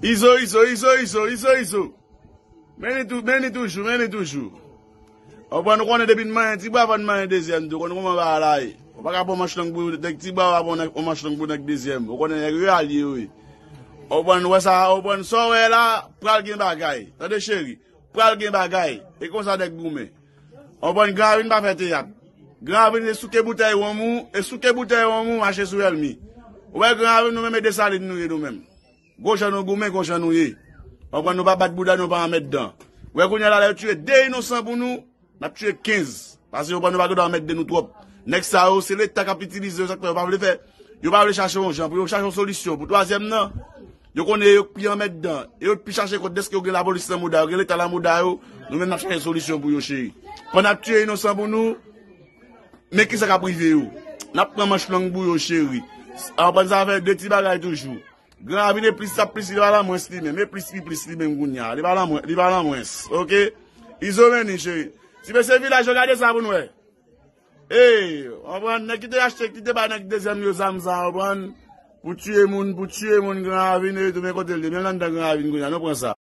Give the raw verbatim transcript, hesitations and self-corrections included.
Izo, Izo, Izo, Izo, Izo, Izo. Men li tou, men li toujou, men li toujou. Ou konprann, ou konnen depi n manyen ti bwa, fò n manyen dezyèm tou. Ou konn kòman bagay la ye. Ou pa ka pran manch long pou nèg ti bwa, ou pa pran nèg, yon manch long pou nèg dezyèm. Ou konnen nèg yo alye yo ye. Ou konprann, ou wè sa, ou konprann sa w wè la, pral gen bagay. Tande cheri, pral gen bagay. E konsa nèg goumen. Ou konprann, Gran Ravin pa fè teyat. Gran Ravin se souke boutèy wonm ou, e souke boutèy wonm ou mache sou èlmi. Ou wè Gran Ravin nou menm e Desalin nou ye nou menm. Gon jan nou goumen, gon jan nou ye. Ou konprann, nou pa bat bouda, nou pa anmèt dan. Ou wè kounye a la, lè yo tiye de inosan pou nou, n ap tiye kenz. Paske ou konprann, nou pa gen dwa anmèt de nou twòp. Nèg sa yo, se Leta k ap itilize yo, sa k fè yo pa vle fè. Yo pa vle chache yon jan, pou yo chache yon solisyon. Pou twazyèm nan, yo konnen yo k pi anmèt dan. E yo k pi chache kont dèske yo gen lapolis nan mouda yo, gen Leta nan mouda yo, nou menm n ap chache solisyon pou yo, cheri. Pandan n ap tiye inosan pou nou, men kisa k ap rive yo. N ap pran manch long pou yo, cheri. Ou konprann, sa fè de ti bagay toujou. Gran Ravin e plis, sa plis, li pa lan mwens li menm. E plis, li plis li menm kounye a. Li pa lan mwen, li pa lan mwens. Oke? Izo men li, cheri. Ti mesye vilaj yo, gade sa pou n wè. Ey, ou konprann, nèg ki te achte, ki te bay nèg dezyèm yo zam sa, ou konprann? Pou tiye moun, pou tiye moun Gran Ravin, e tou men kote l ye. Men l anndan Gran Ravin kounye a, nou pran sa.